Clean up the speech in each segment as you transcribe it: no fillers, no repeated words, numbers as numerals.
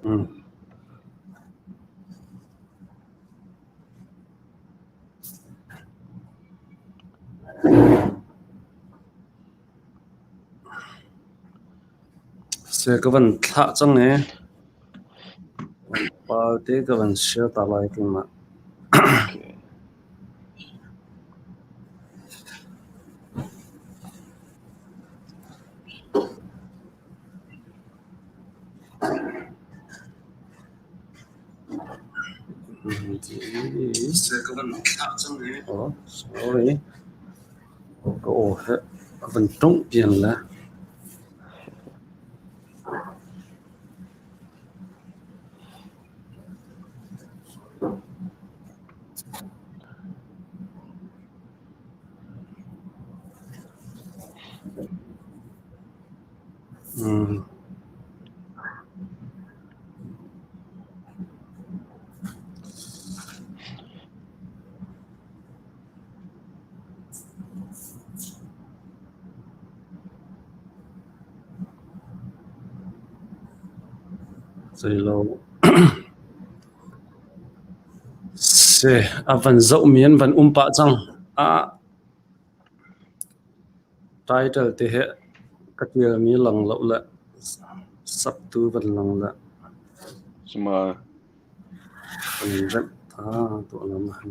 Se ka van thlah cang i palte ka van share ta lai keimah. Okay. Oh, sorry. Ka aw he a van tongh pian le. Zeilo. Si, a van zohmi an van um pah cang. Ah, Title te he ka ṭialmi lang lo le saktu van lang le Suma. Kan remh ta tuah lam han.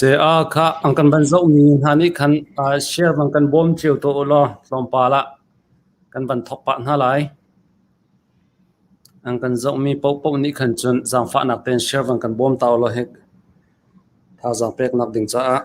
Saya kha an kan van zohmi hna nih khan share van kan bawm cio tuah u law tlawmpal ah kan van thawk pah hna lai. An kan zohmi paohpaoh nih khan cun zaangfahnak tein share van kan bawm ta u law hik thazaang peknak ding caah.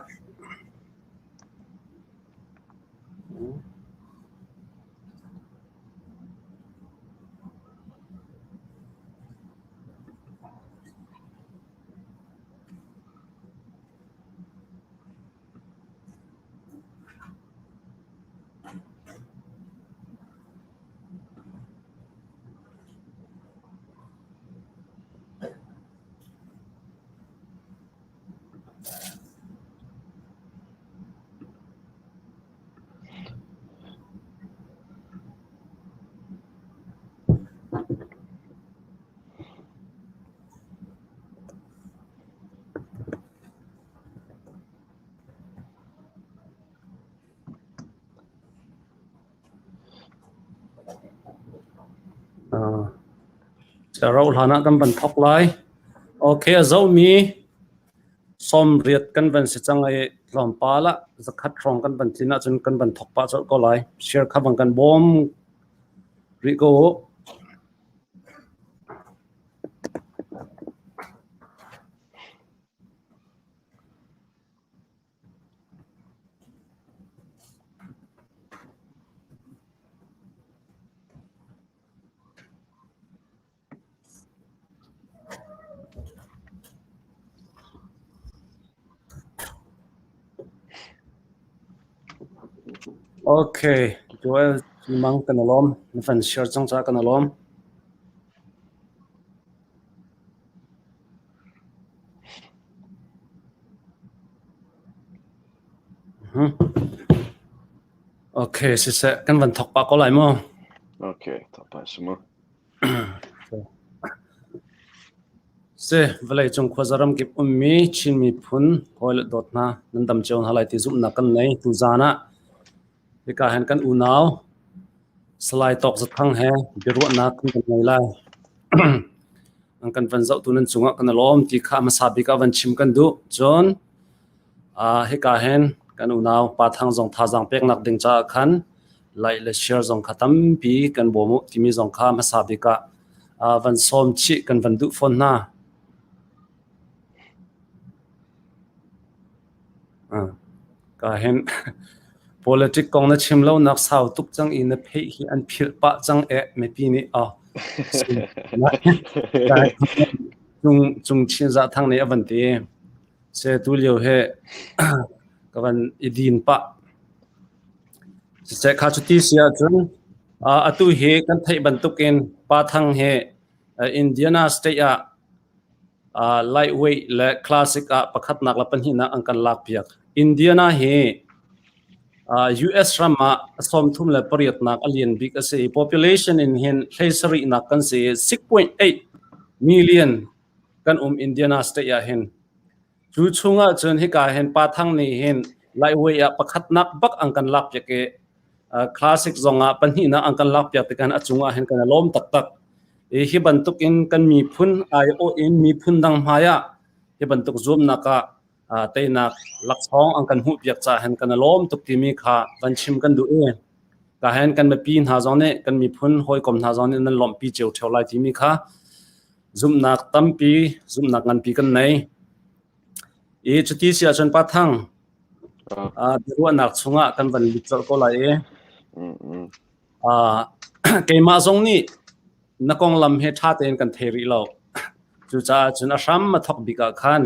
Rauh hlan ah kan van thawk lai. Okay, a zohmi 80 kan van si cang i tlawmpal ah 100 hrawng kan van tlin ahcun kan van thawk pah colh ko lai. Share kha van kan bawm rih ko u. Okay, Joel Mang kan lawm. Na van share cang ca kan lawm. Okay, siseh kan van thawk pah ko lai mu. Okay, thawk pah si mu. Si, vawlei cung khuaza ramkip ummi Chin miphun hawi le dawt hna nan dam cio hna lai ti zumhnak kan nei. Tuzaan ah hika hin kan unau Salai Tawk Za Thang he biaruahnak kan kan ngei lai. An kan van zohtu nan cungah kan i lawm ti kha hmasa bik ah van chim kan duh. Cun hika hin kan unau Pa Thang zong thazaang peknak ding caah khan like le share zong kha tampi kan bawm u timi zong kha hmasa bik ah van sawm chih kan van duh fawn hna. Ka hin politic kong na chim lo nak sau tuk cang i na pheih hi an philh pah cang eh mipi nih oh cung cung chin za thang nih a van ti. Se tu lio he ka van i din pah. Siseh kha cuti si ahcun atu hi kan theih bantukin Pa Thang hi Indiana State ah lightweight le classic ah pakhatnak le pahnihnak an kan lakpiak. Indiana hi US ram ah 38nak a lian bik a si i population in hin 17nak kan si i 6.8 million kan um Indiana State ah hin. Cu chungah cun hika hin Pa Thang nih hin lightweight ah pakhatnak bak an kan lakpiak i classic zong ah pahnihnak an kan lakpiak tikhan a cungah hin kan i lawm taktak. I hi bantuk in kan miphun aiawh in miphun dang hmai ah hi bantuk zuamnak ah teinak laksawng an kan hmuhpiak caah hin kan i lawm tuk timi kha van chim kan duh i ka hen kan mipi hna zong nih kan miphun hawikom hna zong nih nan lawmhpi cio ṭheo lai timi kha zumhnak tampi zumhnak nganpi kan nei. I cuti si ahcun Pa Thang biaruahnak chungah kan van lut colh ko lai i keimah zong nih na konglam he ṭha tein kan thei rih lo. Cucaah cun a hram a thawk bik ah khan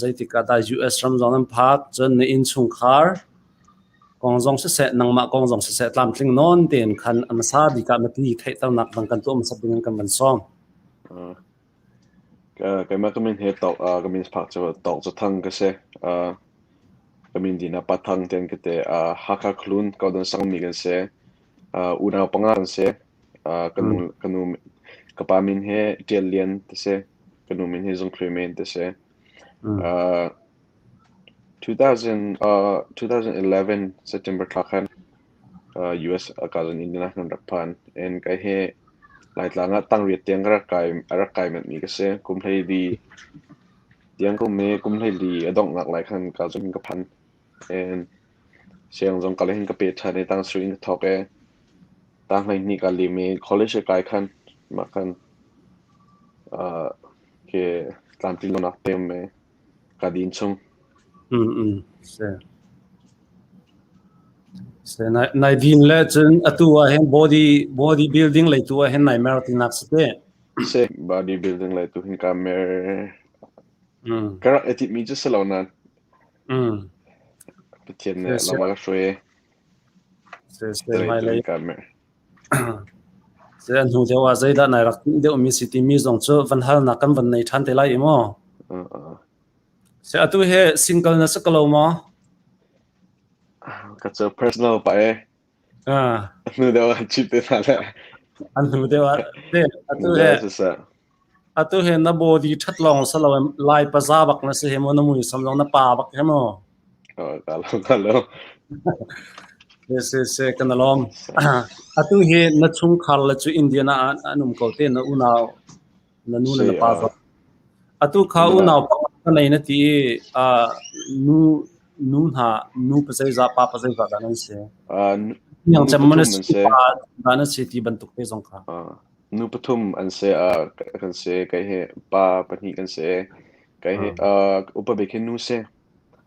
zeitik ah dah US ram zong nan phak, cun na innchungkhar kong zong siseh, nangmah kong zong siseh tlamtling nawn tein khan a hmasa bik ah mipi theihternak dang kan tuah hmasat ding in kan van sawm. Keimah ka min he Tawk ka min phak cu Tawk Za Thang ka si. Ka min din ah Pa Thang tian ka ti. Hakha Khualun Kodon sangmi kan si. Unau panga kan si. Ka nu ka nu ka pa min he Ṭial Lian ti si. Ka nu min he Zung Thluai Men ti si. 2000, 2011 September thla khan US ka zon Indiana kan rak phan. And kai he Laitlang ah tangriat tiang ka rak kai a rak kai manh mi ka si. Kum 14 tiang ka um i kum 14 a donghnak lai khan ka zon ka phan. And siang zong ka le hin ka pe ṭhan i tang sarih in ka thawk i tang 12 ka lim i college ka kai khan mah khan ke tlamtlin lonak te um i ka din chung. Si. Si nai nai din le cun atu ah hin body building lei tu ah hin nai mer tinak si te. Si body building lei tu hin ka mer. Ka rak i timhmi cu si lo nain. Pathian nih lam a ka hruai. Si si hmailei. Ka mer. Si a hnu deuh ah zeidah nai rak timh deuhmi si timi zong cu van halnak kan van nei ṭhan te lai i maw? Si atu he single na si ko lo maw? Ka cu personal pa e. Hnu deuh ah chim te hna le. An hnu deuh ah atu he Atu hi na body ṭhat lawng si loin Lai paza bak na si hi mu, na muisam zong na pa bak hi mu. Ka lo, ka lo. Si, si, si, kan i lawm. Atu hi na chungkhar le cu Indiana ah an um ko te, na unau, na nu le na pa zong. Atu kha unau pakhat ka nei na ti i nu nu hna nu pazeizah pa pazeizah dah nan si? Nu Yang cem pathum na an si si. pa dah na si ti bantuk te zong kha. Nu pathum an si. Kan si. Kei hi pa pahnih kan si. Kei hi upa bik hi nu si.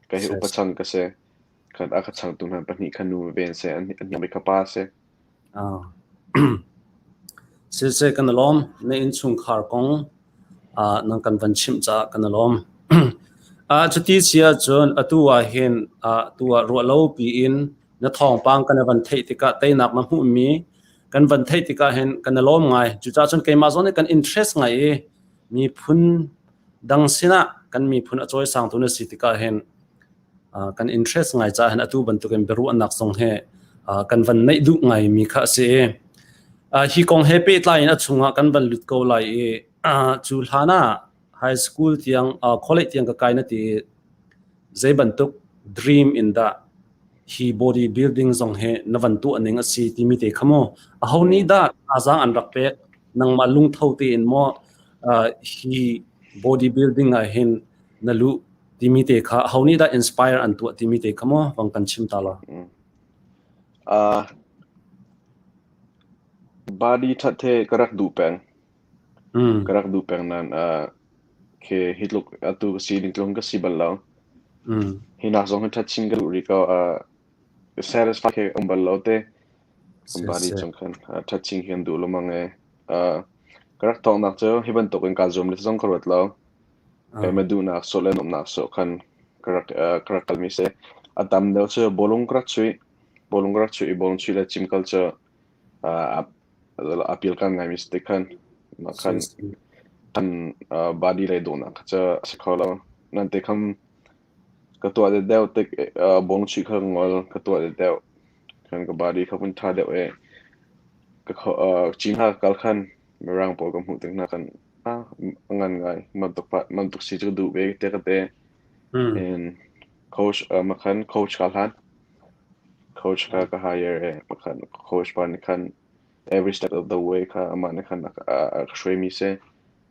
Kei hi upa chang ka si. Khan a ka changtu hna pahnih kha nu ve an si. An hniang bik kha pa si. Siseh kan i lawm. Na innchungkhar kong nan kan van chimh caah kan i lawm. Cuti si ahcun atu ah hin tu ah ruah lo piin na thawngpang kan i van theih tikah teinak na hmuhmi kan van theih tikah hin kan i lawm ngai. Cucaah cun keimah zong nih kan interest ngai i miphun dang sinah kan miphun a cawisangtu na si tikah hin kan interest ngai caah hin atu bantukin biaruahnak zong hi kan van neih duh ngaimi kha a si i hi kong he pehtlai in a chungah kan van lut ko lai i cu hlan ah high school tiang college tiang ka kai na ti i zei bantuk dream in dah hi body building zong hi na van tuah ning a si timi te kha maw aho nih dah thazaang an rak pek nangmah lungtho tein maw hi body building ah hin na luh timi te kha aho nih dah inspire an tuah timi te kha maw vang kan chim ta la. Body that he ka rak duh peng. Ka rak duh peng nan khi hi tluk atu ka si ding tlung ka si bal lo. Hi nak zong hi ṭhat chin ka duh rih ko. Satisfy khi um bal lo te. Body cung khan ṭhat chin khi kan duh lengmang e. Ka rak thawknak cu hi bantuk in kaa zuam le zong ka ruat lo. Keimah duhnak sawh le nuamhnak sawh khan ka rak ka rak kalmi si. A tam deuh cu bawlung ka rak chuih. Bawlung ka rak chuih i bawlung chuih le gym kal cu. Appeal kan ngaimi si te khan mah khan kan body lei dawhnak kha cu a si kho lo. Nan te kham ka tuah deuh tik bawngchuih kha ka ngol ka tuah deuh khan ka body kha vun ṭha deuh i ka cin hna ka kal khan mirang pawl ka hmuh tik hna khan a ngan ngai man tuk si cu ka duh ve te ka te. And coach mah khan coach ka hlan. Coach kha ka hire i mah khan coach pa nih khan every step of the way kha amah nih khan a ka hruaimi si.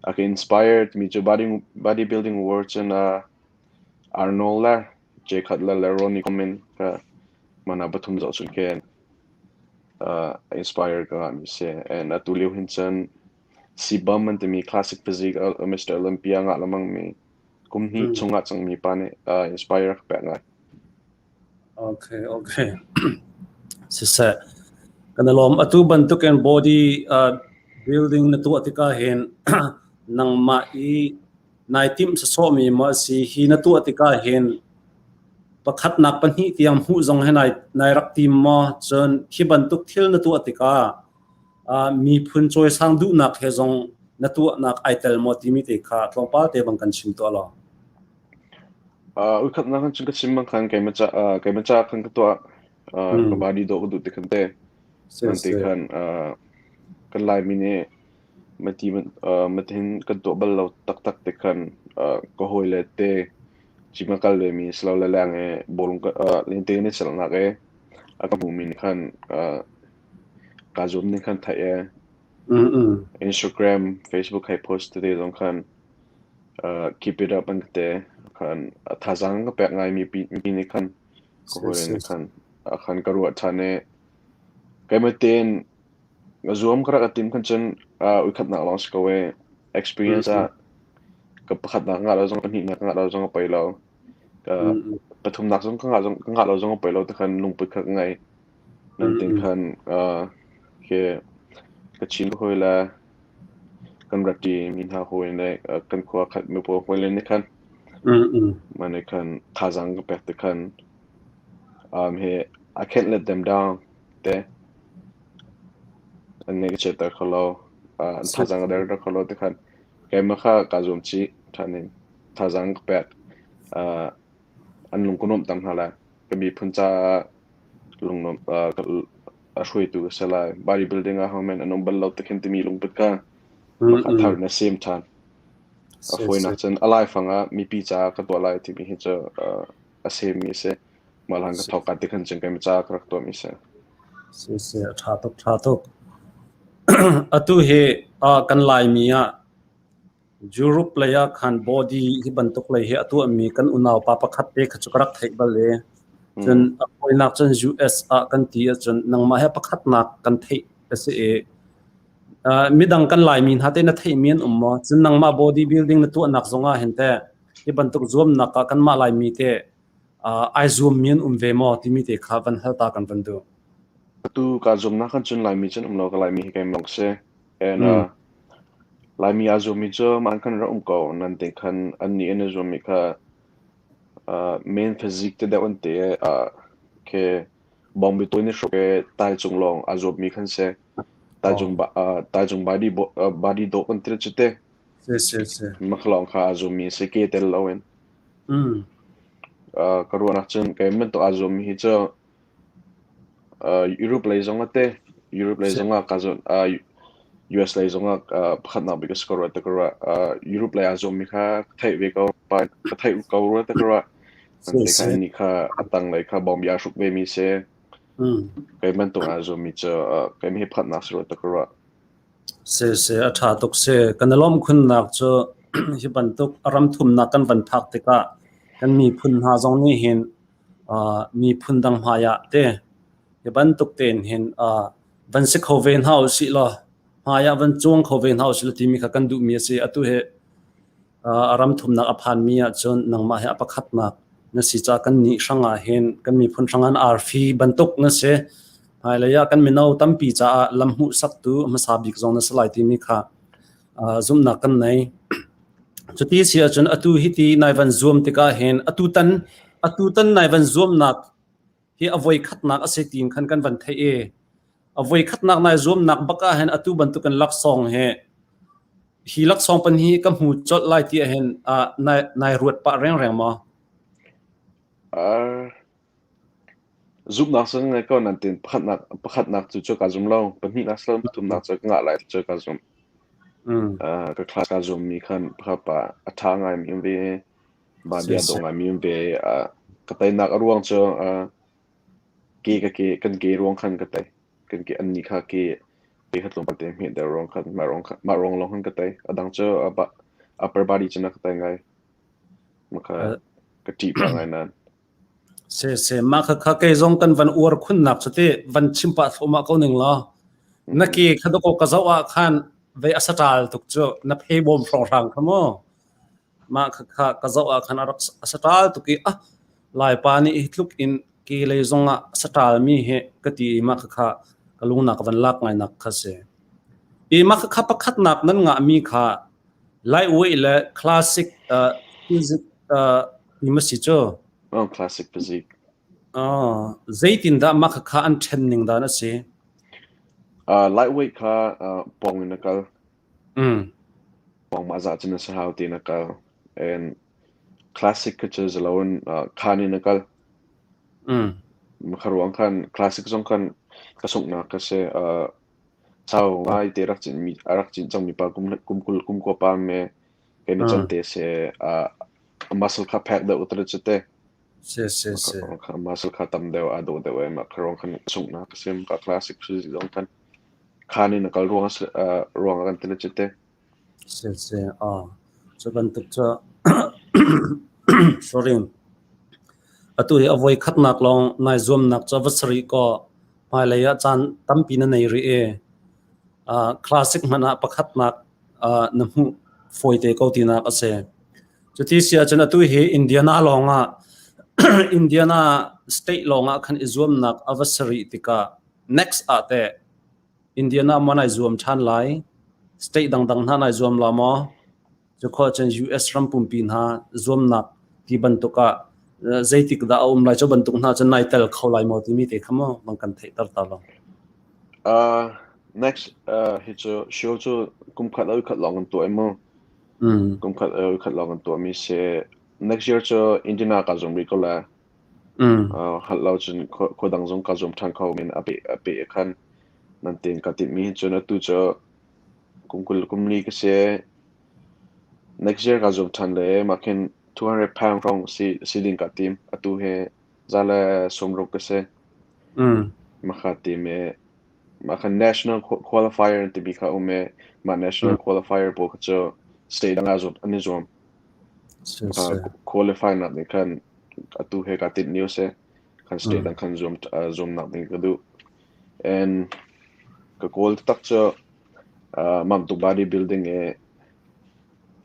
A ka inspired mi cu body bodybuilding world cun Arnold le Jay Cutler le Ronnie Coleman kha mana pathum zohchun khin inspire ka ngahmi si. And atu lio hin cun CBum an timi classic physique Mr. Olympia ngah lengmang mi kum hnih chung ah cangmi pa nih inspire a ka pek ngai. Okay, okay. Siseh, kan i lawm. Atu bantukin body building na tuah tikah hin nangmah i nai timh sawsawhmi maw a si hi na tuah tikah hin pakhatnak pahnih tiang hmuh zong hi nai, nai rak tim maw? Cun hi bantuk thil na tuah tikah miphun cawisang duhnak he zong na tuahnak ai tel maw timi te kha tlawmpal te bang kan chim tuah law. Uikhatnak khan cun ka chim bang khan keimah ca keimah ca khan ka tuah. Ka body dawh ka duh ti khan te. Nan te khan kan Laimi nih mati matihin kan tuah bal lo taktak te khan ka hawile te gym a kal vemi silole leng i bawlung lente kan i celhnak i a ka hmumi nih khan kaa zuam ning khan theih i Instagram, Facebook hei post tete zong khan keep it up an ka ti. Khan thazaang ka pek ngai mipi nih khan ka hawile nih khan khan ka ruah ṭhan i keimah tein ka zuam ka rak i tim khan cun uikhatnak lawng si ko i experience ah ka pakhatnak ngah lo zong pahnihnak ngah lo zong a poi lo. Ka pathumnak zong ka ngah zong ka ngah lo zong a poi lo ti khan lungput kha ka ngei. Nan tin khan khi ka chin ka hawi le kan rak ṭi mi hna hawi le kan khua khat mi pawl hawi le nih khan mah nih khan thazaang ka pek ti khan um hi I can't let them down te an ngeih ka chiatter kho lo an thazaang ka derter kho lo ti khan keimah kha kaa zuam chih ṭhan in thazaang ka pek an lung ka nuamh ter hna lai ka miphun caah lungnuamh a hruaitu ka si lai. Bodybuilding ah hohmanh an um bal lo tikhin timi lungput kha maka thar in a sem ṭhan. A fawinak cun a laifang ah mipi caah ka tuah lai timi hi cu a semmi a si. Mah hlan ka thawk ka tikhan cun keimah caah ka rak tuahmi a si. Si si, a ṭha tuk, ṭha tuk. Atu hi kan Laimi ah Europe lei ah khan body hi bantuk lei hi a tuahmi kan unaupa pakhat te kha cu ka rak theih bal i cun a fawinak cun US ah kan ti ahcun nangmah he pakhatnak kan theih a si i midang kan Laimi hna te na theihmi an um maw? Cun nangmah body building na tuahnak zong ah hin teh hi bantuk zuamnak ah kanmah Laimi te ai zuammi an um ve maw timi te kha van hal ta kan van duh. Atu kaa zuamnak kan cun Laimi cun um lo ka Laimi hi keimah lawng si. And Laimi aa zuammi cu mah khan rak um ko. Nan te khan annih an i zuammi kha main physique te deuh an ti i khi bawngbi tawi nih hruk i taicung lawng aa zuammi khan si. Taicung taicung body body dawh kan ti cu te. Si si si. Mah lawng kha aa zuammi si ke tel loin. Ka ruahnak cun kei bantuk aa zuammi hi cu Europe lei zong ah teh Europe lei zong ah kaa zuam US lei zong ah pakhatnak bik a si ko rua ti ka ruah. Europe lei aa zuammi kha ka theih ve ko ka theih ko rua ti ka ruah. Te kha nih kha a tanglei kha bawngbi aa hruk vemi si. Kei bantuk aa zuammi cu keimah hi pakhatnak si rua ti ka ruah. Si si a ṭha tuk si. Kan i lawmh khunnak cu hi bantuk a ram thumnak kan van phak tikah kan miphun hna zong nih hin miphun dang hmaiah te hi bantuk tein hin van si kho ve hna usih law hmaiah van cuang kho ve hna usih law timi kha kan duhmi a si. Atu hi a ram thumnak a phanmi ahcun nangmah hi a pakhatnak na si caah kan nih hrangah hin kan miphun hrangah arfi bantuk na si. Hmailei ah kan mino tampi caah lam hmuhsaktu hmasa bik zong na si lai timi kha zumhnak kan nei. Cuti si ahcun atu hiti nai van zuam tikah hin atutan atutan nai van zuamnak hi a voi khatnak a si tiin khan kan van theih i. A voi khatnak nai zuamnak bak ah hin atu bantukin laksawng hi hi laksawng pan hi ka hmu colh lai ti ahhin nai nai ruat pah rengreng maw? Zumhnak cu ka ngei ko nain pakhatnak cu cu kaa zum lo. Pahnihnak si lo pathumnak cu ka ngah lai ti cu kaa zumh. Ka class kaa zuammi khan pakhat pa a ṭha ngaimi an ve i bia dawh ngaimi an ve i ka teinak a ruang cu ke ka ke kan ke ruang khan ka tei. Kan ke annih kha ke ke kha tlawmpal te hmeh deuh ruang khan mah ruang lawng khan ka tei. A dang cu upper body cun a ka tei ngai. Mah kha ka ṭih pah ngai nain. Siseh, mah khakha kei zong kan van uar khunnak cu ti van chim pah thluahmah ko ning law. Na ke kha dawkaw ka zoh ah khan vei a saṭal tuk cu na phe bawm hrawnghrang kha mu. Mah khakha ka zoh ah khan a rak a saṭal tuk i ah Laipa nih hi tluk in ke lei zong ah saṭal mi hi ka ti i mah khakha ka lungnak van lak ngainak kha si. I mah khakha pakhatnak nan ngahmi kha lightweight le classic physique ti ma si cu? Oh, classic physique. Oh, zeitindah mah khakha an ṭhen ning dan a si? Lightweight kha pong in a kal. Pong mah zah cun a si hau tiin a kal. And classic kha cu zalo in khan in a kal. Kha ruang khan classic zong khan ka sunghnak ka si. Sau ngai te rak cin mi a rak cin cangmi pa kum kum 20 kum kua pa me kei na can te se a muscle kha phek deuh te cu te. Si si si. Muscle kha tam deuh a dawh deuh em kha ruang khan sunghnak ka sim ka classic zong khan khan in a kal ruang ruang kan ti le cu te. Si si cu bantuk cu sorry. Atu hi a voi khatnak lawng nai zuamnak cu va si rih kaw hmailei ah caan tampi na nei rih i classic hmanh ah pakhatnak na hmuh fawite ko tinak a si. Cuti si ahcun atu hi Indiana lawng ah Indiana state lawng ah khan i zuamnak a va si rih tikah next ah teh Indiana maw nai zuam ṭhan lai? State dangdang hna nai zuam la maw? Cukhua cun US ram pumpi hna zuamnak ti bantuk ah zeitik dah a um lai cu bantuk hna cun nai tel kho lai maw timi te kha maw bang kan theihter ta lo. Next hi cu show cu kum khat oi khat lawng an tuah mu. Kum khat oi khat lawng an tuah mi si. Next year cu Indiana ka zum rih ko la. Hal lo cun khua dang zong ka zum ṭhan kho men a pe a pe khan nan tin ka timh mi cun atu cu kum 20 kum li ka si. Next year ka zum ṭhan le mah khin 200 pound hrawng si si ding ka tim. Atu hi za le 60 ka si. Mah kha tim i mah khan national qualifier timi kha um i mah national qualifier pawl kha cu state dang ah an i zuam. Qualify nak nih khan atu he kaa tinh lio si. Khan state dang khan zuam zuamnak ding ka duh. And ka goal taktak cu mah bantuk body building i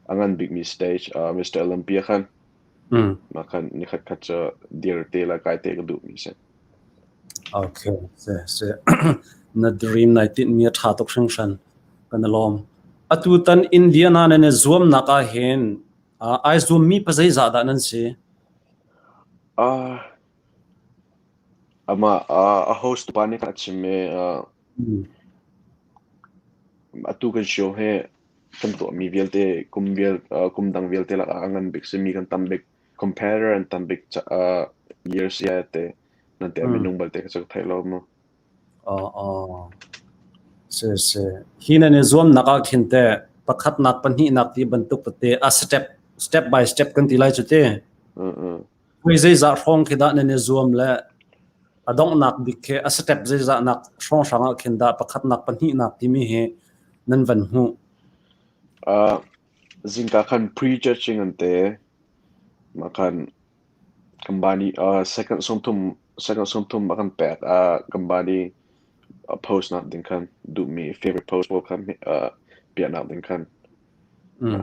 a ngan bikmi stage Mr. Olympia khan mah khan nikhat khat cu dir te le kai te ka duhmi si. Okay, si si. Na dream nai tinhmi a ṭha tuk hringhran. Kan i lawm. Atu tan Indiana nan i zuamnak ah hin ai zuammi pa zeizah dah nan si? Amah a host pa nih a chim i atu kan show hi kan tuahmi vialte kum vial kum dang vialte lakah a ngan bik simi kan tam bik competitor an tam bik years ya te nan te minung balte kha cu ka thei lo mu. Si si. Hi nan i zuamnak ah khin teh pakhatnak pahnihnak ti bantuk tete a step step by step kan ti lai cu te. Voi zeizah hrawng khi dah nan i zuam le a donghnak bik khi a step zeizah nak hrawnghrang ah khin dah pakhatnak pahnihnak timi hi nan van hmuh. Zingka khan pre-judging an te. Mah khan Kan body second 30 second 30 a kan pek kan body post nak ding khan duhmi favorite post pawl kha piahnak ding khan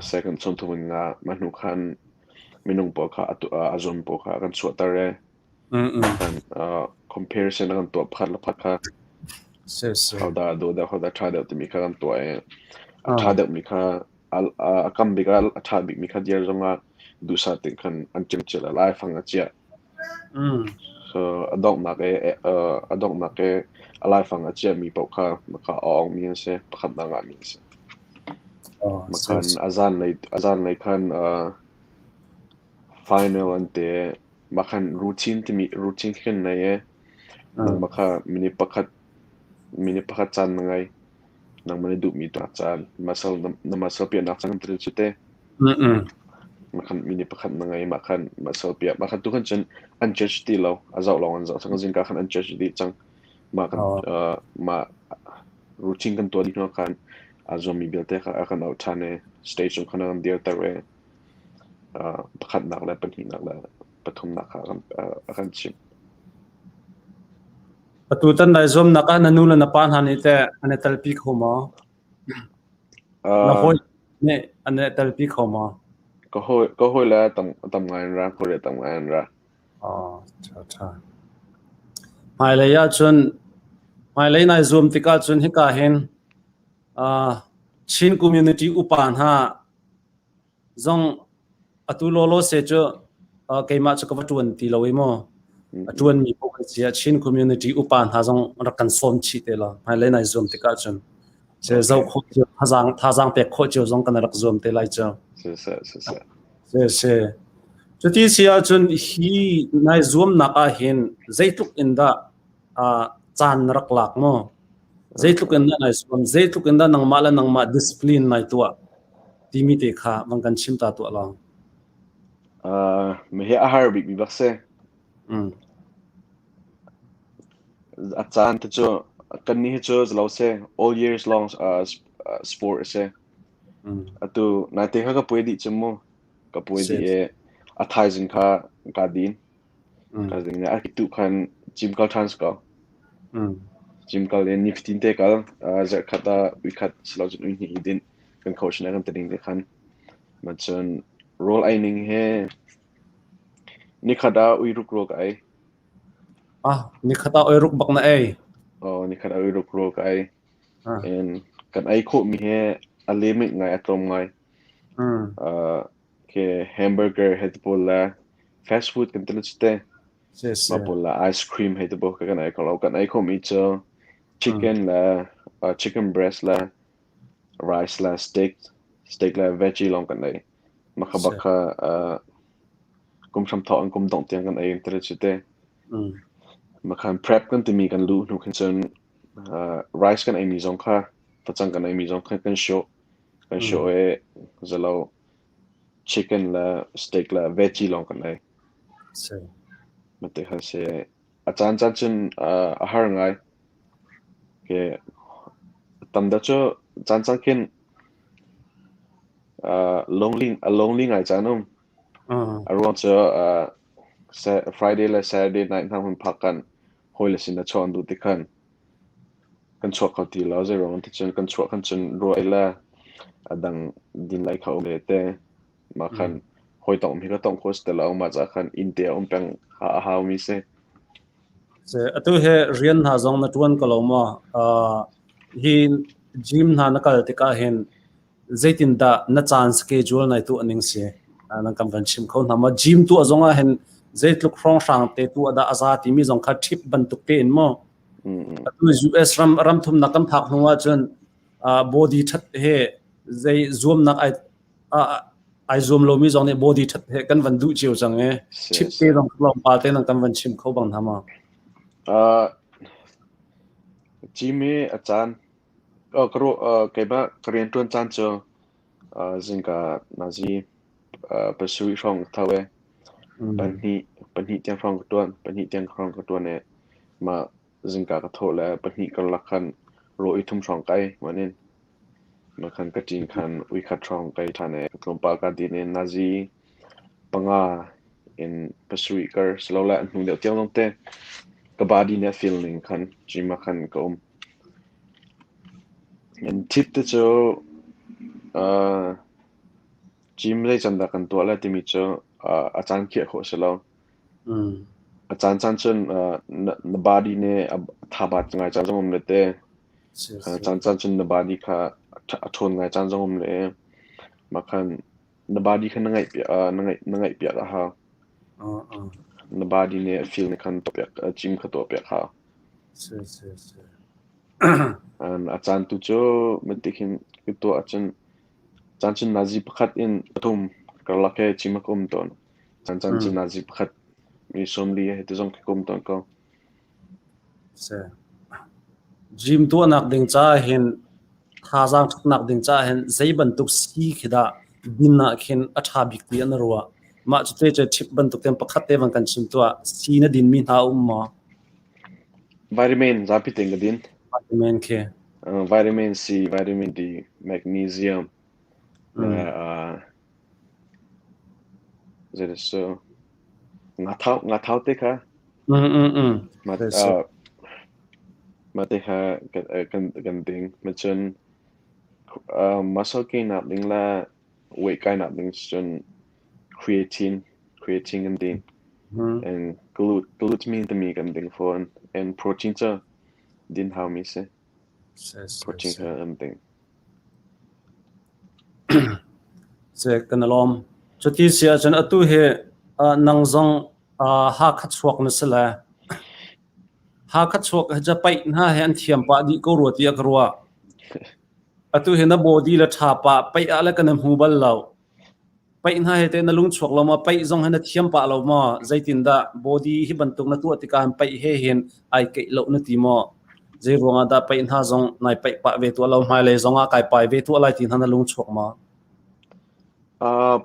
second 30 in nga mah hnu khan minung pawl kha a zuam pawl kha a kan chuahter i kan comparison a kan tuah pakhat le pakhat kha hodah a dawh deuh hodah a ṭha deuh timi kha kan tuah i a ṭha deuhmi kha a kam bik ah a ṭha bikmi kha dir zongah duhsah tein khan an cemcil a laifang a ciah. So a donghnak i a donghnak i a laifang a ciahmi paoh kha maka a awngmi an si, pakhatnak ngahmi an si. Makhan a zanlei a zanlei khan final an ti i makhan routine timi routine khi kan nei i nangmah kha minute pakhat minute pakhat caan na ngei. Nangmah na duhmi tuah caan muscle na muscle piahnak caan kan ti cu te. Makhan minute pakhat na ngei mah khan muscle piah mah khan tu khan cun an judge ti lo a zoh lawng an zoh cang zingka khan an judge dih cang mah kan mah routine kan tuah dih hnu khan aa zuammi vialte kha a kan auh ṭhan i stage cung khan a kan dirter i pakhatnak le pahnihnak le pathumnak kha a kan chimh. Atutan nai zuamnak ah na nu le na pa hna nih teh an i telpi kho maw? Na hawi nih an i telpi kho maw? Ka hawi ka hawi le tam tam ngai an ra, ka hawi le tam ngai an ra. Oh, ṭha ṭha. Hmailei ahcun hmailei nai zuam tikah cun hika hin uh, Chin community upa hna zong atu lawlaw se cu uh, keimah cu ka va ṭuan ti lo i maw a ṭuanmi paoh kan si ah Chin community upa hna zong rak kan sawm chih te law hmailei nai zuam tikah cun se zo khawh cio thazaang thazaang pek khawh cio zong kan rak zuam te lai cu. Siseh siseh. Se se. Cuti si ahcun hi nai zuamnak ah hin zeitluk in dah uh, caan na rak lak maw? Zeitluk in dah nai zuam? Zeitluk in dah nangmah le nangmah discipline nai tuah? Timi te kha van kan chim ta tuah law. Uh, hi a har bik mi bak si. Mm. A caan te cu kan nih hi cu zalo si all years long uh, sport a si. Mm. Atu naite kha ka puai dih cu mu. Ka puai dih i a thaizing kha ka din. Mm. Ka ding a tu khan gym kal ṭhan si ko. Mm. Gym kal in nifatin te kal uh, zarhkhat ah uikhat silo cun uihnih i din kan coach nih a kan ti ding te khan. Ma cun rawl ei ning he nikhat ah uiruk rawl ka ei. Ah, nikhat ah oiruk bak na ei. Oh, nikhat ah uiruk rawl ka ei. Ah. And kan ei khawhmi he a limit ngai a tlawm ngai. Mm. Uh, ke hamburger he te pawl le fast food kan ti te. Si si. Ma pawl le ice cream he te pawl kan ei kho lo. Kan ei khawhmi cu chicken le uh, chicken breast le rice le steak steak le veggie lawng kan ei. Maka bak kha uh, kum hram thawk in kum dongh tiang kan ei ti cu te. Mm. Makhan prep kan timi kan luh hnu khin cun uh, rice kan eimi zong kha facang kan eimi zong kha kan show kan show i zalo chicken le steak le veggie lawng kan ei. Si. Mate khan si a caan caan cun uh, a har ngai. Ke tam da cu caan caan khin uh, lonely a lonely ngai caan um. Uh. A ruang cu uh, Friday le Saturday night hna hun phak kan hawi le sin a chuah an duh ti khan kan chuak kho ti lo zei ruang ti cun kan chuah khan cun ruah le a dang din lai kha um le te mah khan hawi tong hi ka tong kho si lo mah ca khan inn te a um peng ha a hau mi si. Se atu he rian hna zong na tuan ko lo maw? Uh, hi gym hna na kal tikah hin zeitindah na caan schedule nai tuah ning si? Nan kan van chim kho hna maw? Gym tuah zong ah hin zeitluk hrawnghrang te tuah dah a za timi zong kha trip bantuk te in maw? Atu US ram ram thumnak kan phak hnu ahcun body that he zei zuamnak ai ai zuam lomi zong nih body that he kan van duh cio cang e. Trip te zong tlawmpal te nan kan van chim kho bang hna ma? Uh, gym hi a caan Ka ruah keimah ka rianṭuan caan cu zingka nazi pasarih hrawng ka tho i pahnih pahnih tiang hrawng ka ṭuan. Pahnih tiang hrawng ka ṭuan i mah zingka ka thawh le pahnih karlak khan rawl ei thum hrawng ka ei hman in. Mah khan ka ṭin khan uikhat hrawng ka ei ṭhan i tlawmpal kaa din i nazi panga in pasarih kar silole a hnu deuh tiang lawngte ka body nih a feel ning khan gym ah khan ka um. An thit te cu uh, gym zei can dah kan tuah lai timi cu uh, a caan khiah khawh a si lo. Mm. A caan caan cun uh, na, na body nih a thabat ngai caan zong um le te. Si Uh, si. caan caan cun na body kha a ṭhawn ngai caan zong um le. Mah khan na body kha na ngaih piak uh, na ngaih na ngaih piak a hau. Uh, uh. Na body nih a feel nih khan tuahpiak gym kha tuahpiak hau. Si si si. A caan tu cu matik hin ka tuah ahcun caan cun nazi pakhat in pathum karlak he gym a ka um tawn. Caan caan cu nazi pakhat mi 40 he ti zong ka um tawn ko. Si. Gym tuahnak ding caah hin thazaang ṭhatnak ding caah hin zei bantuk sii khi dah din ah khin a ṭha bik ti an ruah? Mah cu te cu tip bantuk ten pakhat te van kan chim tuah. Sii na dinmi hna a um maw? Vitamin zapi tein ka din. Vitamin khi. Vitamin C, vitamin D, magnesium, zei so nga thau te kha mah te kha kan ding. Macun muscle gain nak ding le weight kai nak ding cun creatine creatine kan ding. And glutamine timi kan ding fawn. And protein cu din hau mi si. Protein kha kan ding. Kan i lawm. Cuti si ahcun atu hi nang zong Hakha chuak na si le Hakha chuak hi paih hna he an thiam pah dih ko rua tiah ka ruah. Atu hi na body le ṭha pah paih ah le kan i hmu bal lo. Paih hna he teh na lung chuak lo maw? Paih zong hi na thiam pah lo maw? Zeitindah body hi bantuk na tuah tikah paih he hin ai keih lo na ti maw? Zei ruangah dah paih hna zong nai paih pah ve tuah lo hmailei zong ah kai pai ve tuah lai ti hna na lung chuak maw?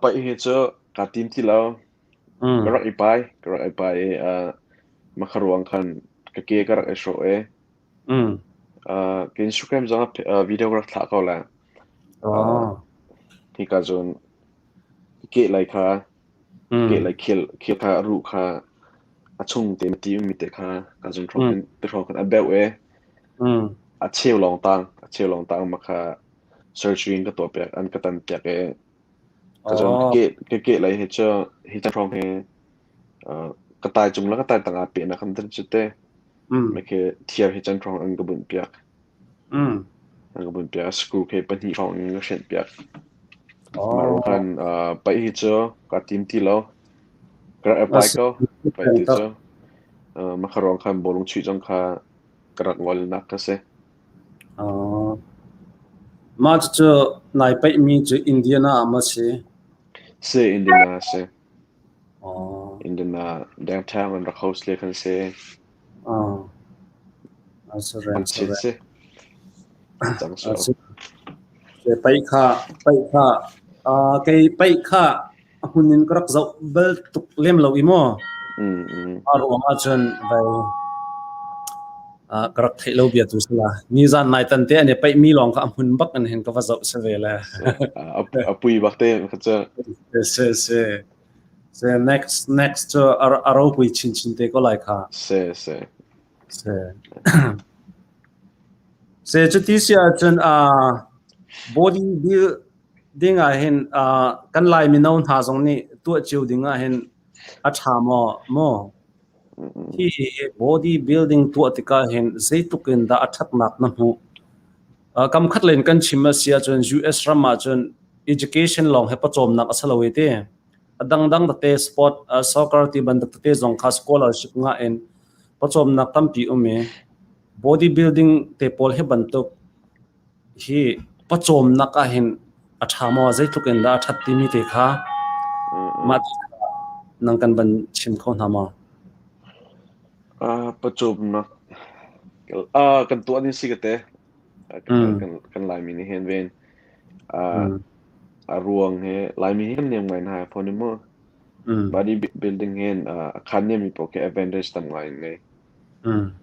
Paih hi cu kaa tim ti lo. Ka rak i pai, ka rak i pai i mah ruang khan ka ke ka rak i hrawh i ka Instagram zong ah video ka rak thlah ko lai. Hika cun kehlei kha kehlei khel khel kha a ruh kha a chung te ti ummi te kha ka zun hrawng khin ti hrawng khin a beuh i a cheu lawng tang a cheu lawng tang ma kha surgery in ka tuah piak an ka tan piak i ka zun ka ke kehlei hi cu hi chan hrawng hi ka tai cung le ka tai tang aa peh nak kan cu te ma khi thiar hi chan hrawng an ka bunh piak. An ka bunpiak. Screw khi pahnih hrawng in ka hrenhpiak. Mah ruang khan paih hi cu kaa tim ti lo. Ka rak apply ko. Paih ti cu. Mah kha ruang khan bawlung chuih zong kha ka rak ngolnak ka si. Mah cucu nai paihmi cu Indiana ah maw si? Si, Indiana si. Indiana downtown an rak host le khan si. Mangchiat si. Cang sual. Paih kha paih kha kei paih kha a hmun in ka rak zoh bal tuk lem lo i maw. A ruang ahcun vai ka rak theih lo bia tu si la. Nizan nai tan te an i paih mi lawng kha a hmun bak in hin ka va zoh si ve le. A pui bak te kha cu. Si si. Se next next cu a ropui chinchin te ko lai kha. Se se. Se. Se cuti si ahcun body build ding ah hin kan Lai mino hna zong nih tuah cio ding ah hin a ṭha maw maw? Hi body building tuah tikah hin zeitluk in dah a ṭhatnak na hmuh? Kam khat len kan chim a si ahcun US ram ahcun education lawng he pawcawmnak a si lo i ti. A dangdang tete sport, soccer ti bantuk tete zong kha scholarship ngah in pawcawmnak tampi um i body building te pawl hi bantuk hi pawcawmnak ah hin a ṭha maw zeitluk in dah a ṭhat timi te kha mah nang kan van chim kho hna maw? Pawcawmnak kan tuah ding si ka te. Kan Laimi nih hin ven a ruang he Laimi hi kan niam ngai hna phone in mu. Body building hin a khan niam mi paoh khi advantage tam ngai in ngei.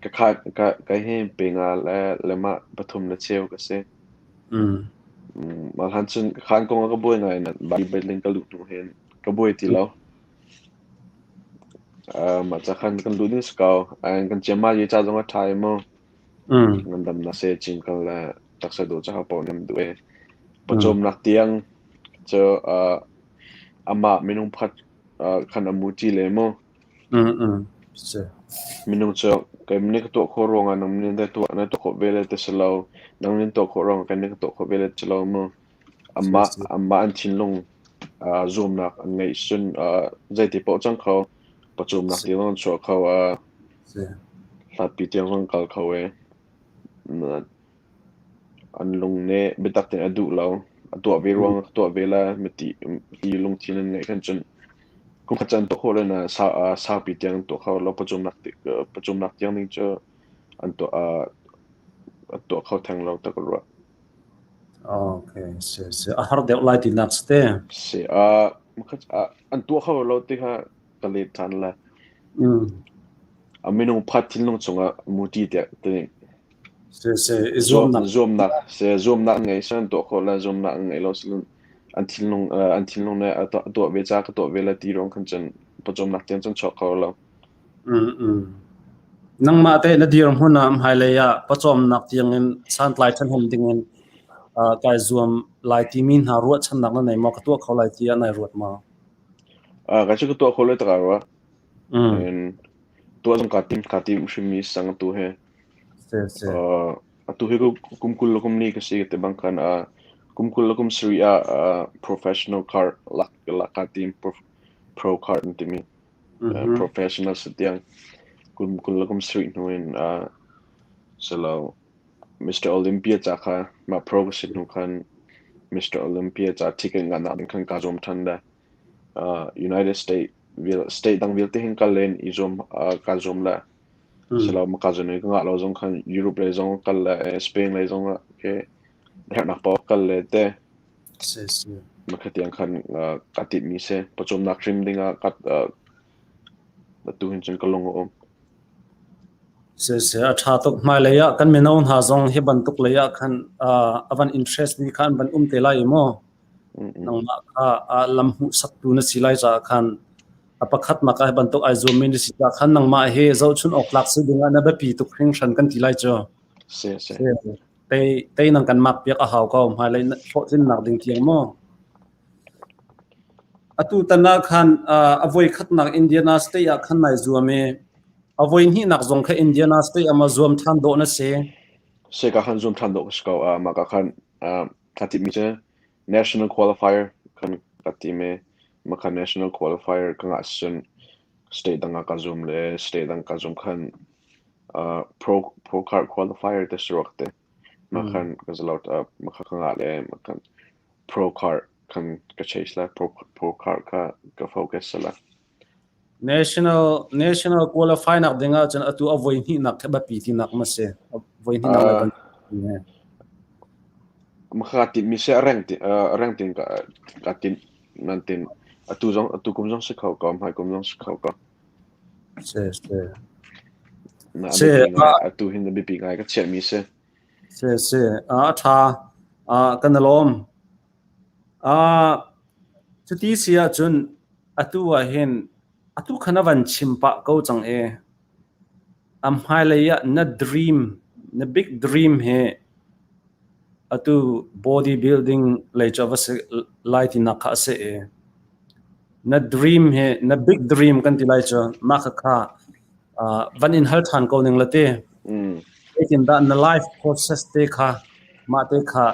Ka kha ka ka hi pe nga le lemah pathum le cheu ka si. Mah hlan cun ka khan kong ah ka buai ngai na body building ka luh hnu hin ka buai ti lo. Mah ca khan kan luh ding si ko. Kan ciammal ye ca zong a ṭha i mu. Ngandamnak seh cingkal le taksa dawh cu ahopaoh nih an duh i pawcawmnak tiang cu amah minung pakhat khan a muṭi le mu. Minung cu keimah nih ka tuah khawh ruangah nang nih na tuah na tuah khawh ve le ti si lo, nang nih na tuah khawh ruangah kei nih ka tuah khawh ve le ti si lo mu. Amah amah an thinlung zuamnak an ngeih cun zeiti paoh cang kho. Pawcawmnak tiang an chuah kho a hlatpi tiang zong kal kho e. An lung nih biatak tein a duh lo. A tuah ve ruang ah tuah ve la miti ti lungthin an ngeih khan cun kum khat caan tuah khawh le na saupi tiang an tuah kho lo. Pawcawmnak pawcawmnak tiang ding cu an tuah an tuah kho theng lo ta ka ruah. Okay, si si a har deuh lai tinak si te. Si an tuah kho lo ti kha ka let ṭhan lai. A minung phat thinlung chungah muti tiah ti Si si i zuamnak zuamnak si zuamnak an ngei an tuah khawh lai zuamnak an ngei lo si an thinlung an thinlung nih a tuah ve ca ka tuah ve lai ti ruang khan cun pawcawmnak tiang cun chuak kho lo. Mm mm. Nangmah teh na dirhmun ah hmailei ah pawcawmnak tiangin santlai ṭhahnem dingin kai zuam lai timi hna ruahchannak na nei maw? Ka tuah kho lai tiah nai ruat maw? Ka cu ka tuah kho lai tak ah rua. Tuah zong kaa tim kaa tim hrimmi sang atu he. Atu hi kum 20 le kum li ka si ka ti bang khan kum 20 le kum sarih ah professional card lak lak kaa tim pro card an timi. Professional si tiang kum 20 le kum sarih hnu in silo Mr. Olympia ca kha mah pro ka si hnu khan Mr. Olympia ca ticket ngah nak ding khan kaa zuam ṭhan le United States state dang vialte hin kal len i zuam kaa zuam le silo maka zon ka ngah lo zong khan Europe lei zong kal le Spain lei zong ah ke herhnak paoh kal le te Makha tiang khan ka timhmi si. Pawcawmnak hrim dingah ka atu hin cun ka lung a um. Siseh, a ṭha tuk. Hmailei ah kan mino hna zong hi bantuk lei ah khan a van interest mi kha an van um te lai i maw? Nangmah kha lam hmuhsaktu na si lai caah khan a pakhatnak ah hi bantuk ai zuammi na si caah khan nangmah hi zohchun awk tlak si dingah na biapi tuk hringhran kan ti lai cu. Si, si. Tei tei nang kan mak piak a hau ko. Hmailei hlawhtlinnak ding tiang maw? Atu tan ah khan a voi khatnak Indiana State ah khan nai zuam i a voi hnihnak zong kha Indiana State ah ma zuam ṭhan dawh na si. Si ka khan zuam ṭhan dawh ka si ko. Mah ka khan ka timmi cu national qualifier khan ka tim i mah kha national qualifier ka ngah cun state dang ah ka zum le state dang ka zum khan pro pro card qualifier te si ruak te. Mah khan ka zalo mah kha ka ngah le mah khan pro card khan ka chase la pro pro card kha ka focus la. National national qualify nak ding ah cun atu a voi hnih nak kha biapi ti nak ma si. Voi hnih nak le ban. Ma kha ti mi se reng ti reng tin ka ka tin nan tin atu zong atu kum zong si kho ko hmai kum zong si kho ko. Se se. Na biapi ngai atu hin na biapi ngai ka chiah mi si. Si si a ṭha kan i lawm. Cuti si ahcun atu ah hin atu kha na van chim pah ko cang i a hmailei ah na dream na big dream hi atu body building lei cu a va si lai tinak kha a si i na dream hi na big dream kan ti lai cu mah khakha van in hal ṭhan ko ning la ti. Zeitindah na life process te kha mah te kha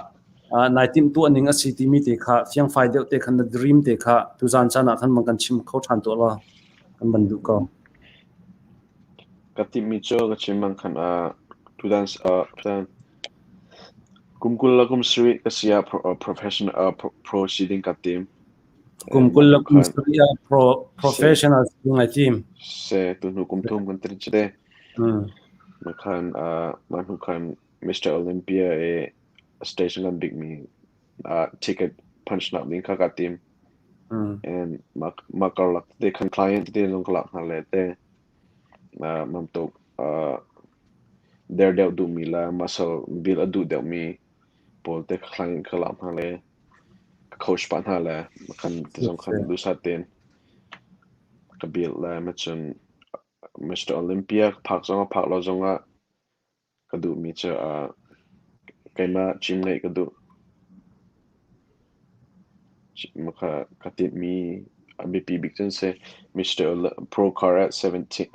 nai timhtuah ning a si timi te kha fiangfai deuh te khan na dream te kha tuzan caan ah khan man kan chim kho ṭhan tuah law kan van duh ko. Ka timhmi cu ka chim bang khan tutan kum 20 le kum sarih ka si ah professional pro si ding ka tim. Kum 20 le kum sarih ah pro professional si ding ai tim. Se tu hnu kum thum kan tir te. Mah khan mah hnu khan Mr. Olympia i stage ngan bikmi ticket punch nak ding kha ka tim. And mah mah karlak te khan client te zong ka lak hna le te mam tuk der deuh duhmi le muscle build a duh deuhmi pawl te client ka lak hna le ka coach pah hna le khan te zong khan duhsah tein ka build le ma cun Mr. Olympia ka phak zong ah phak lo zong ah ka duhmi cu keimah gym ngeih ka duh. Ka ka tinhmi a biapi bik cu an si. Mr. Pro car at 17,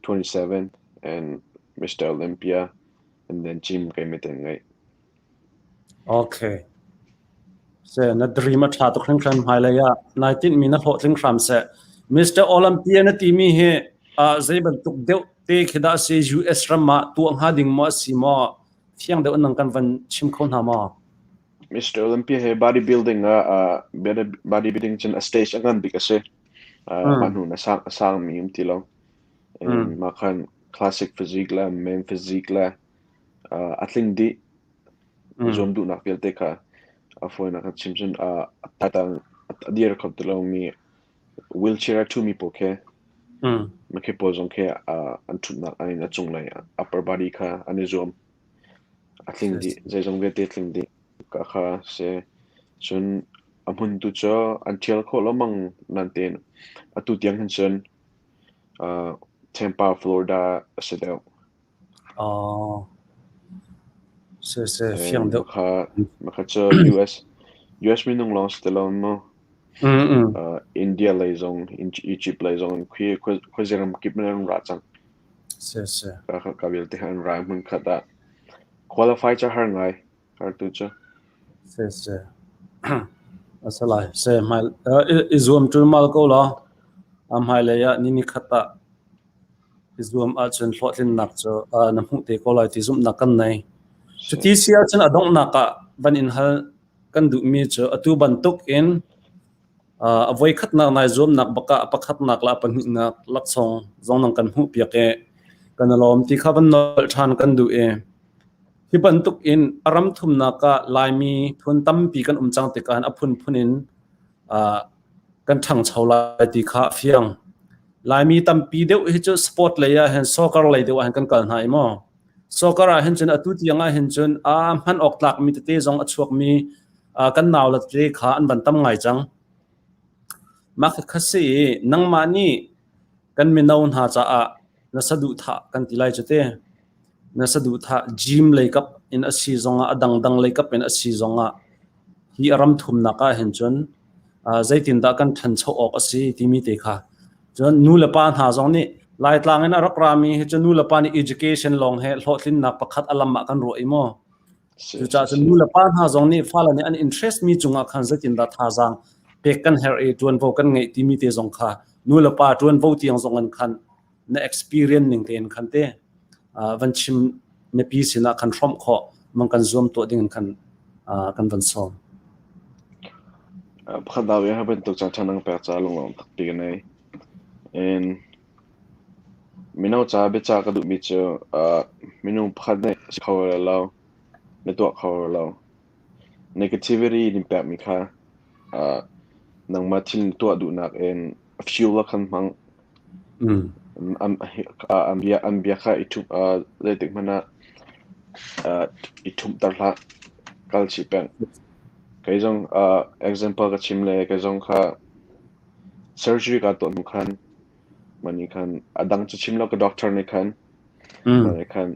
27 and Mr. Olympia and then gym keimah tein ngeih. Okay. Se na dream a ṭha tuk hringhran hmailei ah nai tinhmi na hlawhtling hram seh. Mr. Olympia na timi hi zei bantuk deuh te khi dah si US ram ah tuah hnga ding maw a si maw fiang deuh nang kan van chim kho hna maw? Mr. Olympia he bodybuilding ah bodybuilding cun a stage a ngan bik a si. Mah hnu na sang a sang mi um ti lo. Mah khan classic physique le men physique le a tling dih. Zuam duhnak vialte kha a fawinak kan chim cun a tang a dir kho ti lomi wheelchair a ṭhumi pawl khi khi pawl zong khi an ṭhutnak an in a cunglei upper body kha an i zuam. A tling dih. Zeizong vialte tling dih. Ka kha si. Cun a hmun tu cu an ṭhial khawh lengmang nain tein atu tiang hin cun Tampa, Florida a si deuh. Oh. Si si, fiang deuh. Maka maka cu US US minung lawng si ti lo mu. India lei zong, Egypt lei zong khi khuazi ram kip in an ra cang. Si si. Ka ka vialte han ra hmun khat ah qualify cu har ngai har tu cu. Si si. Asalai se hmai i zuam ṭulmal ko law a hmailei ah ni ni khat ah I zuam ahcun hlawhtlinnak cu na hmuh te ko lai ti zumhnak kan nei. Cuti si ahcun a donghnak ah van in hal kan duhmi cu atu bantuk in a voikhatnak nai zuamnak bak ah a pakhatnak le a pahnihnak laksawng zong nang kan hmuh piak i kan i lawm ti kha van nolh ṭhan kan duh i hi bantuk in a ram thumnak ah Laimi phun tampi kan um cang tikah a phunphun in kan ṭhangcho lai ti kha a fiang. Laimi tampi deuh hi cu sport lei ah hin soccer lei deuh ah hin kan kal hna i maw. Soccer ah hin cun atu tiang ah hin cun a hman awk tlakmi tete zong a chuakmi kan nau le tete kha an van tam ngai cang. Mah kha si i nangmah nih kan mino hna caah na saduhthah kan ti lai cu te. Na saduhthah gym lei kap in a si zongah a dangdang lei kap in a si zongah hi a ram thumnak ah hin cun zeitindah kan ṭhancho awk a si timi te kha cun nu le pa hna zong nih Laitlang in a rak rami hi cu nu le pa nih education lawng he hlawhtlinnak pakhat a lam ah kan ruah i maw cucaah cun nu le pa hna zong nih fale nih an interest mi cungah khan zeitindah thazaang pek kan herh i ṭuanvo kan ngeih timi te zong kha nu le pa ṭuanvo tiang zong an khan na experience ning tein khan te van chim mipi sinah khan hrawmh khawh mang kan zuam tuah ding in khan kan van sawm. Pakhat dau ha bantuk ca ṭhan ang pek ca lunglawm takpi ka nei. And mino ca biaca ka duhmi cu minung pakhat nih si kho lo, na tuah kho lo. Negativity nin pekmi kha nangmah thil na tuah duhnak in fuel ah khan hmang. An bia an bia kha i ṭhumh zeitik hmanh ah i ṭhumhter hlah. Kal chih peng. Kei zong example ka chim le kei zong kha surgery kaa tuah hnu khan mah nih khan a dang cu chim lo ka doctor nih khan mah nih khan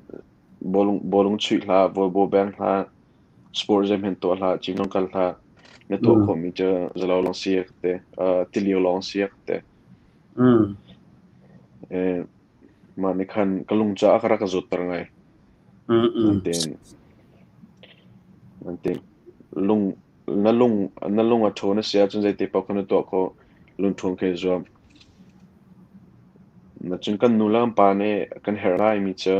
bawlung bawlung chuih hlah, volleyball beng hlah, sport zeihmanh tuah hlah, gym zong kal hlah. Na tuah khawhmi cu zalo lawng si a ka ti. Tilio lawng si a ka ti. Mah nih khan ka lung cu a ka rak ka zawtter ngai. Nain nain lung na lung na lung a ṭhawn a si ahcun zeite paoh kha na tuah khawh. Lungṭhawn kha i zuam. Cun kan nu le kan pa nih kan herh ngaimi cu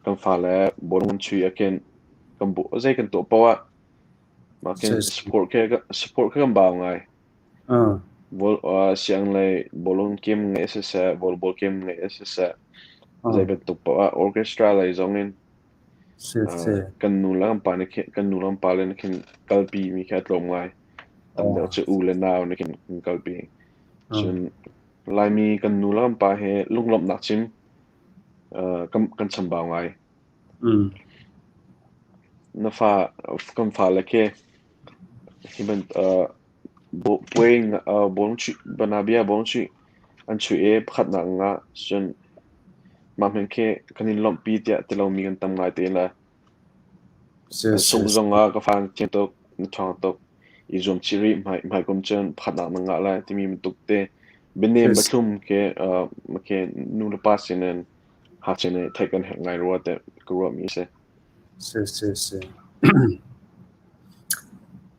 kan fale bawlung an chuih ah khin kan zei kan tuah paoh ah mah khin support khi support khi kan bau ngai. Sianglei bawlung game ngeih siseh, volleyball game ngeih siseh, zei bantuk paoh ah orchestra lei zong in kan nu le kan pa nih khin kan nu le kan pa le nih khin kalpi mi khi a tlawm ngai. Tam deuh cu u le nau nih khin kan kalpi. Cun Laimi kan nu le kan pa he lunglawmhnak chim kan kan chambau ngai. Na fa kan fale khi hi ban Puai banabia bawngchuih an chuih i pakhatnak ah cun mah hmanh khi kan in lawmhpi tiah ti lomi kan tam ngai te la. Sungh zong ah ka fa na thiam tuk, na ṭhawng tuk, i zuam chih rih hmaikum cun pakhatnak na ngah lai timi bantuk te bianem biathlum khi khi nu le pa sin in ngakchia nih theih kan herh ngai rua tiah ka ruahmi a si. Si si si.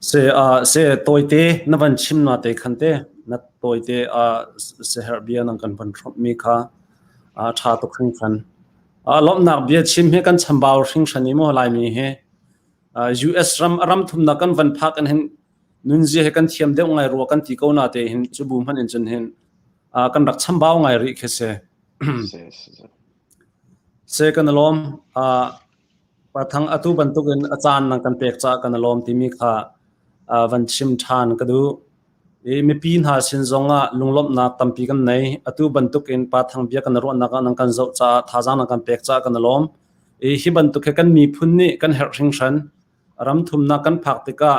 Se uh, se tawite na van chim na te khan te. Na tawite siaherh bia nang kan van hrawmhmi kha a ṭha tuk hringhran. Lawmhnak bia chim hi kan chambau hringhran i maw Laimi hi. US ram a ram thumnak kan van phak in hin nunzia hi kan thiam deuh ngai rua kan ti ko na te hin cu bu hmanh in cun hin kan rak chambau ngai rih khi si. Se kan lawm. Pathang atu bantukin a caan nang kan pek caah kan i lawm timi kha van chim ṭhan ka duh. I mipi hna sin zongah lunglawmhnak tampi kan nei. Atu bantukin Pathang bia kan ruahnak ah nang kan zoh caah thazaang nang kan pek caah kan i lawm. I hi bantuk hi kan miphun nih kan herh hringhran. Ram thumnak kan phak tikah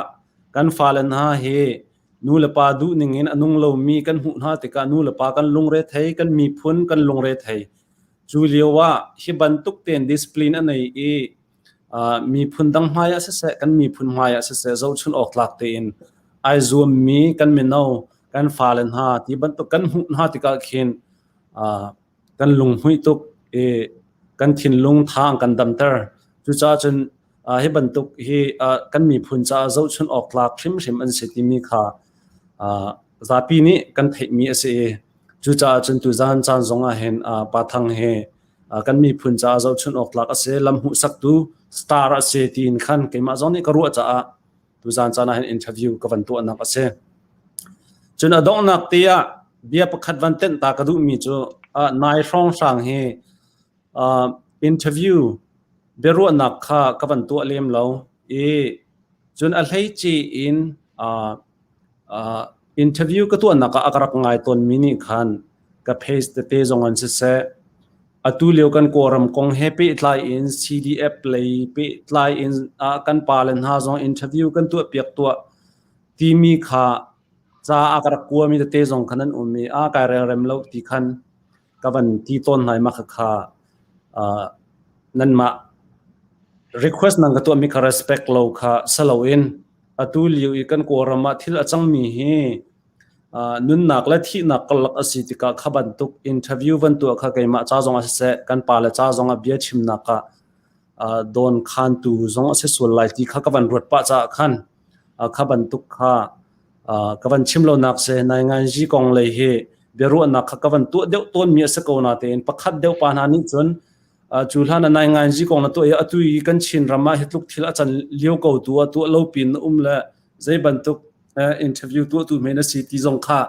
kan fale hna hi nu le pa duh ning in a nung lomi kan hmuh hna tikah nu le pa kan lungre thei, kan miphun kan lungre thei. Cu lio ah hi bantuk tein discipline a nei i miphun dang hmai ah siseh, kan miphun hmai ah siseh zohchun awk tlak tein ai zuammi kan mino, kan fale hna ti bantuk kan hmuh hna tikah khin kan lunghmuih tuk i kan thinlung tha an kan damter. Cucaah cun hi bantuk hi kan miphun caah zohchun awk tlak hrimhrim an si timi kha zapi nih kan theihmi a si i cucaah cun tuzan caan zong ah hin Pa Thang hi kan miphun caah zohchun awk tlak a si lam hmuhsaktu star a si tiin khan keimah zong nih ka ruah caah tuzan caan ah hin interview ka van tuahnak a si. Cun a donghnak te ah bia pakhat van tenh ta ka duhmi cu nai hrawnghrang hi Interview biaruahnak kha ka van tuah lem lo i cun a hleice in interview ka tuahnak ah a ka rak ngai tawnmi nih khan ka page tete zong an siseh, atu lio kan Kawlram kong he pehtlai in CDF lei pehtlai in kan pale hna zong interview kan tuahpiak tuah timi kha ca a ka rak kuami tete zong khan an um i a kai relrem lo ti khan ka van ti tawn hna i mah khakha nanmah request nan ka tuahmi kha respect lo kha si loin atu lio i kan Kawlram ah thil a cangmi hi nunnak le thihnak karlak a si tikah kha bantuk interview van tuah kha keimah ca zong ah siseh kan pale ca zong ah bia chimnak ah dawn khantu zong a si sual lai ti kha ka van ruat pah caah khan kha bantuk kha ka van chim lonak si nainganzi kong lei hi biaruahnak kha ka van tuah deuh tawnmi a si ko natein pakhat deuh pa hna nih cun cu hlan ah nainganzi kong na tuah i atu i kan Chin ram ah hi tluk thil a can lio ko tu ah tuah lo pin na um le zei bantuk interview tuahtu hme na si ti zong kha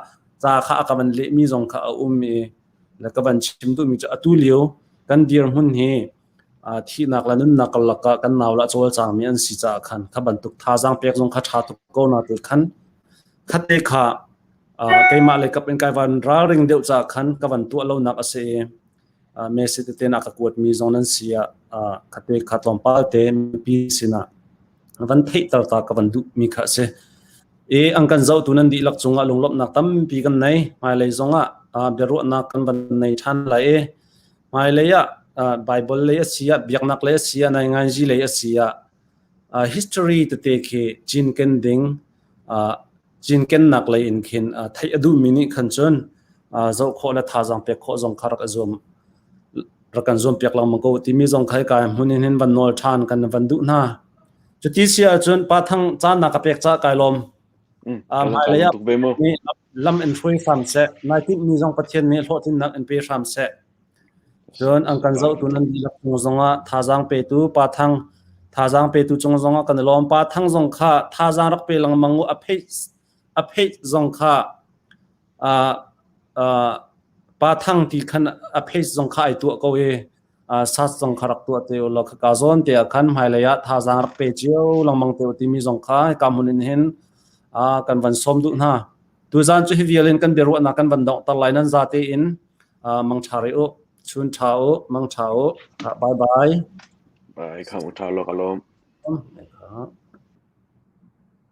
ca kha a ka van lehmi zong kha a um i le ka van chim duhmi cu atu lio kan dirhmun hi thihnak le nunnak karlak ah kan nau le a cawlcangmi an si caah khan kha bantuk thazaang pek zong kha ṭha tuk ko na te khan khate kha keimah le kap in kai van ralring deuh caah khan ka van tuah lonak a si i message tete na ka kuatmi zong nan si ah khate kha tlawmpal te mipi sinah van theihter ta ka van duhmi kha a si. I an kan zohtu nan dihlak cungah lunglawmhnak tampi kan nei. Hmailei zongah biaruahnak kan van nei ṭhan lai i Hmailei ah Baibal lei a si ah, biaknak lei a si ah, nainganzi lei a si ah, history tete khi cinken ding, cinkennak lei in khin theih a duhmi nih khan cun zoh khawh le thazaang pek khawh zong kha rak i zuam rak kan zuam piak lengmang ko timi zong kha hika hmun in hin van nawl ṭhan kan van duh hna. Cuti si ahcun Pa Thang caan na ka pek caah kai lawm. Hmailei ah lam in hruai hram seh. Nai timhmi zong Pathian nih hlawhtlinnak in pe hram seh. Cun an kan zohtu nan dihlak cung zongah thazaang petu Pa Thang thazaang petu cung zongah kan i lawm. Pa Thang zong kha thazaang rak pe lengmang u. A pheih a pheih zong kha Pa Thang ti khan a pheih zong kha ai tuah ko i sas zong kha rak tuah te u law khaka zawn te ah khan hmailei ah thazaang rak pe cio lengmang te u timi zong kha hika hmun in hin kan van sawm duh hna. Tuzaan cu hi vial in kan biaruahnak kan van donghter lai nan zate in mangṭha rih u. Chun ṭha u, mangṭha u. Bye bye. Bye, khang u ṭha lo ka lawm.